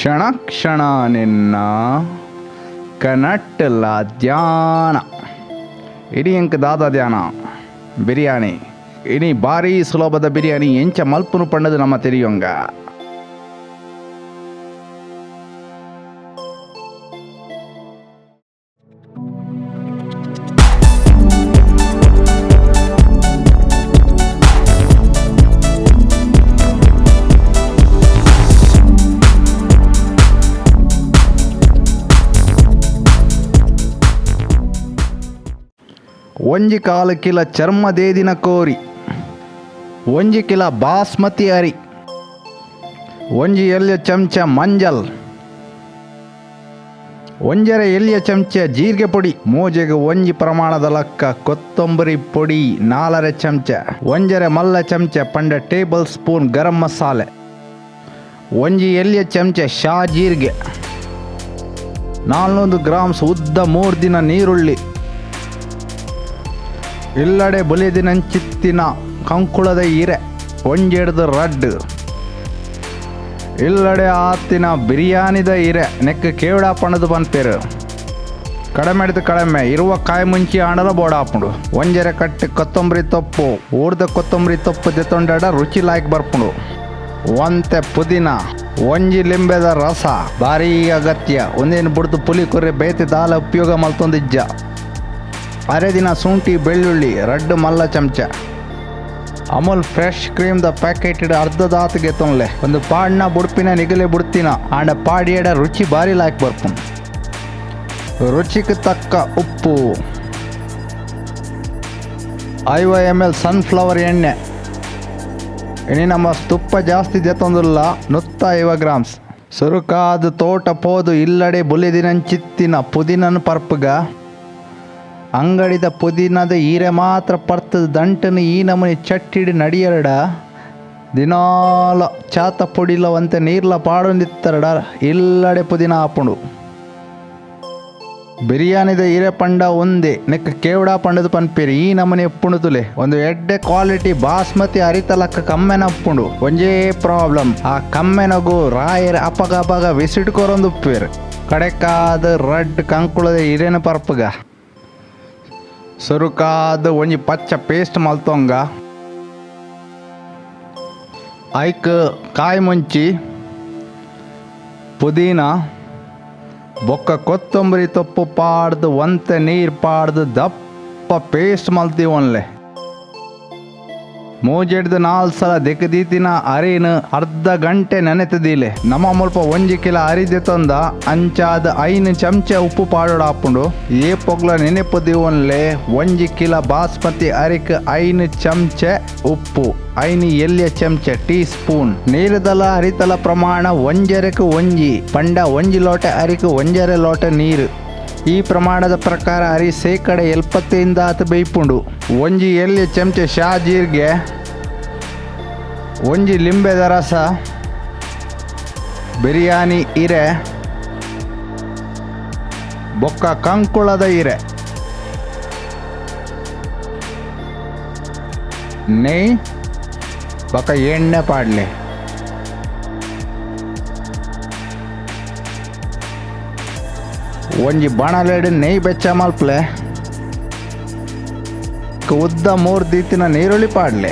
ಕ್ಷಣ ಕ್ಷಣ ನಿನ್ನ ಕನಟ್ಟಲ ಧ್ಯಾನ. ಇಡೀ ಎಂಕ್ ದಾದ ಧ್ಯಾನ ಬಿರಿಯಾನಿ. ಇನಿ ಭಾರೀ ಸುಲಭದ ಬಿರಿಯಾನಿ ಎಂಚ ಮಲ್ಪುನು ಪಣ್ಣದು ನಮ್ಮ ತೆರಿಯೊಂಗ. ಒಂಜಿ ಕಾಲು ಕಿಲ ಚರ್ಮದೇದಿನ ಕೋರಿ, ಒಂಜಿ ಕಿಲ ಬಾಸ್ಮತಿ ಅರಿ, ಒಂಜಿ ಎಲ್ಯ ಚಮಚ ಮಂಜಲ್, ಒಂಜರೆ ಎಲ್ಯ ಚಮಚ ಜೀರಿಗೆ ಪೊಡಿ, ಮೂಜೆಗೆ ಒಂಜಿ ಪ್ರಮಾಣದ ಲಕ್ಕ ಕೊತ್ತಂಬರಿ ಪೊಡಿ 4.5 ಚಮಚ, ಒಂಜರೆ ಮಲ್ಲ ಚಮಚ ಪಂಡ ಟೇಬಲ್ ಸ್ಪೂನ್ ಗರಂ ಮಸಾಲೆ, ಒಂಜಿ ಎಲ್ಯ ಚಮಚ ಶಾ ಜೀರಿಗೆ, 400 ಗ್ರಾಮ್ಸ್ ಉದ್ದ 3 ದಿನ ನೀರುಳ್ಳಿ, ಇಲ್ಲಡೆ ಬಲಿದಿನಂಚಿತ್ತಿನ ಕಂಕುಳದ ಇರೆ ಒಂಜೆಡ್ದು ರಡ್ಡು, ಇಲ್ಲಡೆ ಆತಿನ ಬಿರಿಯಾನಿದ ಇರೆ ನೆಕ್ ಕೇವಡ ಪಣದು ಪನ್ಪೇರು. ಕಡಮೆಡ್ದು ಕಡಮೆ ಇರುವ ಕಾಯಿ ಮುಂಚಿ ಆಂಡಲ ಬೋಡಾಪುಂಡು. ಒಂಜರೆ ಕಟ್ಟಿ ಕೊತ್ತಂಬರಿ ತೊಪ್ಪು, ಊರ್ದ ಕೊತ್ತಂಬರಿ ತೊಪ್ಪು ದೆತ್ತೊಂಡಾಡ ರುಚಿ ಲಾಯ್ಕ್ ಬರ್ಪುಂಡು. ಒಂತೆ ಪುದೀನ, ಒಂಜಿ ಲಿಂಬೆದ ರಸ ಭಾರೀ ಅಗತ್ಯ. ಒಂದೇನು ಬುಡ್ದು ಪುಲಿ ಕೊರ್ರೆ ಬೇತೆ ದಾಲ ಉಪಯೋಗ ಮಲ್ತೊಂದಿಜ್ಜ. ಅರೆ ದಿನ ಶುಂಠಿ ಬೆಳ್ಳುಳ್ಳಿ ರಡ್ಡು ಮಲ್ಲ ಚಮಚ, Amul fresh cream the packet ಅರ್ಧ ದಾತ್ಗೆ ತೊನ್ಲೆ. ಒಂದು ಪಾಡ್ನ ಬುಡ್ಪಿನ ನಿಗಲೆ ಬುಡ್ತಿನ ಆಂಡ ಪಾಡಿಯಡ ರುಚಿ ಭಾರಿ ಲಾಯ್ಕ್ ಬರ್ಪುಂಡು. ರುಚಿಗೆ ತಕ್ಕ ಉಪ್ಪು, 50 ml sunflower ಎಣ್ಣೆ. ಇನಿ ನಮ್ಮ ತುಪ್ಪ ಜಾಸ್ತಿ ದೆತ್ತೊಂದಿಲ್ಲ, 150 ಗ್ರಾಮ್ಸ್. ಸುರುಕಾದ ತೋಟ ಪೋದು ಇಲ್ಲಡೆ ಬುಲೆದಿನಂಚಿತ್ತಿನ ಪುದೀನನ್ ಪರ್ಪುಗ. ಅಂಗಡಿದ ಪುದೀನದ ಈರೆ ಮಾತ್ರ ಪರ್ತದ ದಂಟನು ಈ ನಮೂನಿ ಚಟ್ಟಿಡಿ ನಡಿಯರಡ ದಿನಾಲ ಚಾತ ಪೊಡಿಲವಂತೆ ನೀರ್ಲ ಪಾಡೊಂದಿತ್ತರಡ ಇಲ್ಲಡೆ ಪುದೀನ ಆಪುಂಡು. ಬಿರಿಯಾನಿದ ಈರೆ ಪಂಡ ಒಂದೇ ನೆಕ್ ಕೇವಡ ಪಂಡದು ಪನ್ಪೇರಿ. ಈ ನಮೂನಿ ಉಪ್ಪುಂಡು ತುಲೆ. ಒಂದು ಎಡ್ಡೆ ಕ್ವಾಲಿಟಿ ಬಾಸ್ಮತಿ ಅರಿತಲಕ್ಕ ಕಮ್ಮೆನ ಉಪ್ಪುಂಡು. ಒಂಜೇ ಪ್ರಾಬ್ಲಮ್, ಆ ಕಮ್ಮೆನಗು ರಾಯರ್ ಅಪಗ ಅಪಗ ವಿಸಿಟ್ ಕೊರೊಂದು ಉಪ್ಪೇರು. ಕಡೆಕಾದ ರಡ್ ಕಂಕುಳದ ಇರೇನ ಪರ್ಪುಗ. ಸುರುಕಾದ ಒಂಜಿ ಪಚ್ಚ ಪೇಸ್ಟ್ ಮಲ್ತೊಂಗ. ಐಕ್ ಕಾಯಿ ಮುಂಚಿ, ಪುದೀನ ಬೊಕ್ಕ ಕೊತ್ತಂಬರಿ ತೊಪ್ಪು ಪಾಡ್ದು ಒಂತೆ ನೀರು ಪಾಡ್ದು ದಪ್ಪ ಪೇಸ್ಟ್ ಮಲ್ತೀವಿ ಒನ್ಲೆ. ಮೂಜೆಡ್ದು 4 ಸಲ ದೆಕ್ಕದೀತಿನ ಅರಿನ ಅರ್ಧ ಗಂಟೆ ನೆನೆತದೀಲೆ. ನಮ್ಮ ಮುಲ್ಪ ಒಂಜಿ ಕಿಲ ಅರಿದೆ ತಂದ ಅಂಚಾದ 5 ಚಮಚ ಉಪ್ಪು ಪಾಡೋಡ ಆಪುಂಡು. ಏ ಪೊಗ್ಲ ನೆನೆಪು ದೀವೊನ್ಲೆ. ಒಂಜಿ ಕಿಲ ಬಾಸ್ಮತಿ ಅರಿಕ್ 5 ಚಮಚ ಉಪ್ಪು, 5 ಎಲ್ಯ ಚಮಚ ಟೀ ಸ್ಪೂನ್. ನೀರುದಲ ಅರಿತಲ ಪ್ರಮಾಣ ಒಂಜರೆಕ್ ಒಂಜಿ ಪಂಡ ಒಂಜಿ ಲೋಟೆ ಅರಿಕ್ ಒಂಜರೆ ಲೋಟೆ ನೀರು. ಈ ಪ್ರಮಾಣದ ಪ್ರಕಾರ ಅರಿ 70% ಆತ ಬೇಯ್ಪುಂಡು. ಒಂಜಿ ಎಲ್ಯ ಚಮಚ ಶಾ ಜೀರಿಗೆ, ಒಂಜಿ ಲಿಂಬೆದ ರಸ, ಬಿರಿಯಾನಿ ಇರೆ, ಬೊಕ್ಕ ಕಂಕುಳದ ಇರೆ, ನೆಯ್ ಬೊಕ್ಕ ಎಣ್ಣೆ ಪಾಡ್ಲೆ. ಒಂಜಿ ಬಾಣಲೆಡ್ ನೆಯ್ ಬೆಚ್ಚ ಮಲ್ಪ್ಲೆ. ಉದ್ದ 3 ದೀತಿನ ನೀರುಳ್ಳಿ ಪಾಡ್ಲೆ.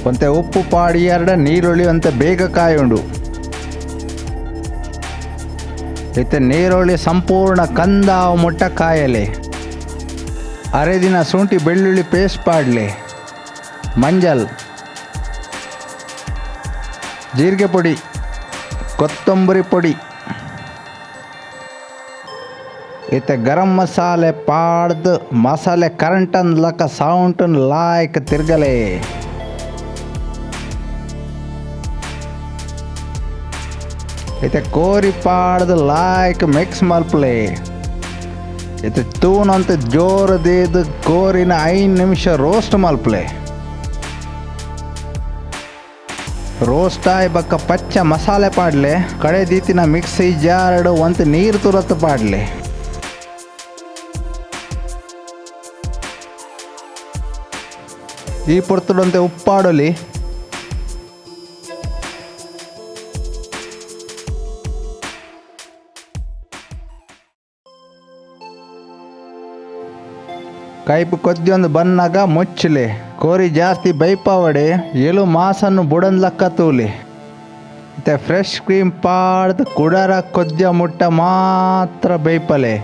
ಒಂತೆ ಉಪ್ಪು ಪಾಡಿ ಎರಡ ನೀರುಳ್ಳಿ ಒಂತೆ ಬೇಗ ಕಾಯುಂಡು. ಇತ್ತೆ ನೀರುಳ್ಳಿ ಸಂಪೂರ್ಣ ಕಂದ ಮುಟ್ಟ ಕಾಯಲೆ. ಅರೆ ದಿನ ಶುಂಠಿ ಬೆಳ್ಳುಳ್ಳಿ ಪೇಸ್ಟ್ ಪಾಡ್ಲೆ. ಮಂಜಲ್, ಜೀರಿಗೆ ಪೊಡಿ, ಕೊತ್ತಂಬರಿ ಪೊಡಿ, ಇತ್ತೆ ಗರಂ ಮಸಾಲೆ ಪಾಡ್ದು ಮಸಾಲೆ ಕರೆಂಟನ್ ಲಕ್ಕ ಸೌಂಟನ್ ಲಾಯ್ಕ್ ತಿರ್ಗಲೆ. ಇತ್ತೆ ಕೋರಿ ಪಾಡ್ದು ಲಾಯ್ಕ್ ಮಿಕ್ಸ್ ಮಲ್ಪಲೆ. ಇತ್ತೆ ತೂನಂತ ಜೋರದೇದು ಕೋರಿನ 5 ನಿಮಿಷ ರೋಸ್ಟ್ ಮಲ್ಪಲೆ. ರೋಸ್ಟ್ ಆಯ್ ಬಕ್ಕ ಪಚ್ಚ ಮಸಾಲೆ ಪಾಡ್ಲೆ. ಕಡೆ ದೀತಿನ ಮಿಕ್ಸಿ ಜಾರ್ಡ್ ಒಂತ ನೀರು ತುರತ್ತು ಪಾಡ್ಲೆ. ಈ ಪೊರ್ತುಡಂತೆ ಉಪ್ಪಾಡಲಿ. ಕೈಪು ಕೊದ್ದಿಯೊಂದು ಬನ್ನಾಗ ಮುಚ್ಚಲೆ. ಕೋರಿ ಜಾಸ್ತಿ ಬೈಪಾವಡೆ ಎಲು ಮಾಸನ್ನು ಬುಡನ್ ಲಕ್ಕ ತೂಲೆ. ಇತ್ತೆ ಫ್ರೆಶ್ ಕ್ರೀಮ್ ಪಾಡ್ದು ಕುಡರ ಕೊದ್ಯ ಮುಟ್ಟ ಮಾತ್ರ ಬೈಪಲೆ.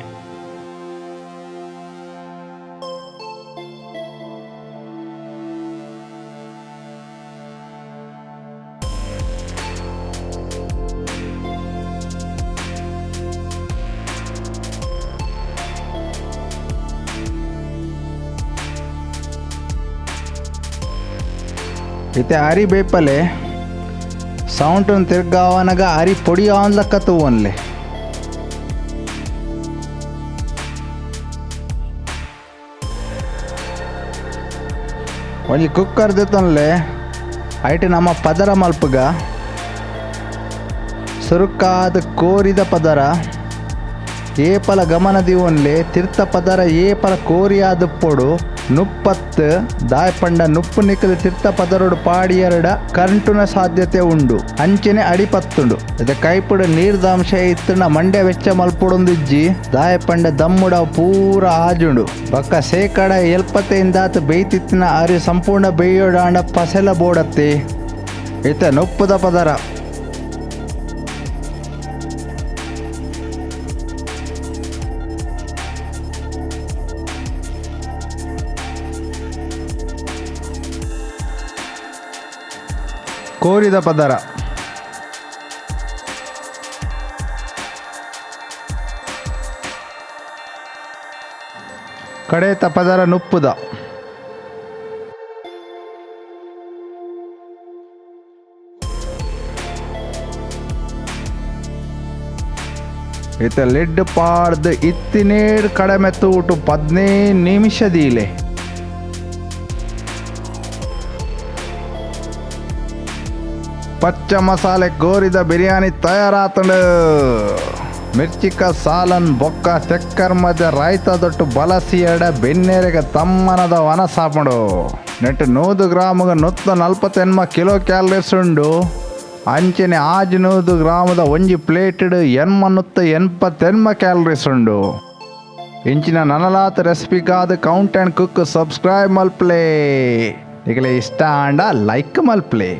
ಇತ್ತೆ ಅರಿ ಬೇಪಲೆ ಸೌಂಟನ್ನು ತಿರ್ಗಾವನಗ ಅರಿ ಪೊಡಿ ಆನ್ಲಕ್ಕ ತೂವನ್ಲೆ. ಒಂಜಿ ಕುಕ್ಕರ್ ದೆತ್ತೊನ್ಲೆ ಐಟ್ ನಮ್ಮ ಪದರ ಮಲ್ಪುಗ. ಸುರುಕಾದ ಕೋರಿದ ಪದರ ಏಪಲ ಗಮನ ದೀವೊನ್ಲೆ. ತಿರ್ತ ಪದರ ಏಪಲ ಕೋರಿಯಾದ ಪೊಡು ನುಪ್ಪತ್ತು ದಾಯಪಂಡ ನುಪ್ಪು ನಿಕ್ಕದ ತಿರ್ತ ಪದರೋಡು ಪಾಡಿಯರಡ ಕರಂಟುನ ಸಾಧ್ಯತೆ ಉಂಡು. ಅಂಚನೆ ಅಡಿಪತ್ತುಂಡು. ಇದ ಕೈಪುಡು ನೀರ್ದಾಂಶ ಇತ್ತುನ ಮಂಡೆ ವೆಚ್ಚ ಮಲ್ಪುಡೊಂದಿಜ್ಜಿ. ದಾಯಪಂಡ ದಮ್ಮುಡ ಪೂರ ಆಜುಂಡು. ಬಕ್ಕ ಸೇಕಡ ಎಲ್ಪತೆಯಿಂದಾತ ಬೇಯ್ತಿತ್ತಿನ ಅರಿ ಸಂಪೂರ್ಣ ಬೇಯೋಡಾಂಡ ಪಸೆಲ ಬೋಡತ್ತೆ. ಇತ್ತ ನುಪ್ಪುದ ಪದರ ಕೋರಿದ ಪದರ ಕಡೇತ ಪದರ ನುಪ್ಪುದ. ಇತ್ತ ಲಿಡ್ ಪಾಡ್ದು ಇತ್ತಿನೇಡ್ ಕಡಮೆ ತೂಟು 15 ನಿಮಿಷದೀಲೆ. ಪಚ್ಚ ಮಸಾಲೆ ಕೋರಿದ ಬಿರಿಯಾನಿ ತಯಾರಾತಂಡು. ಮಿರ್ಚಿಕ ಸಾಲನ್ ಬೊಕ್ಕ ತೆಕ್ಕರ್ಮದ ರಾಯ್ತ ದೊಟ್ಟು ಬಲಸಿಯಡ ಬೆನ್ನೆರೆಗ ತಮ್ಮನದ ವನ ಸಾಪುಂಡು. ನೆಟ್ಟು 100 ಗ್ರಾಮಗ 148 ಕಿಲೋ ಕ್ಯಾಲರೀಸ್ ಉಂಡು. ಅಂಚನೆ ಆಜ್ 100 ಗ್ರಾಮದ ಒಂಜಿ ಪ್ಲೇಟೆಡ್ 888 ಕ್ಯಾಲರೀಸ್ ಉಂಡು. ಇಂಚಿನ ನನಲಾತ ರೆಸಿಪಿಗಾದ count and cook subscribe ಮಲ್ಪ್ಲೆ. ನಿಗಲೆ ಇಷ್ಟ ಆಂಡ ಲೈಕ್ ಮಲ್ಪ್ಲೆ.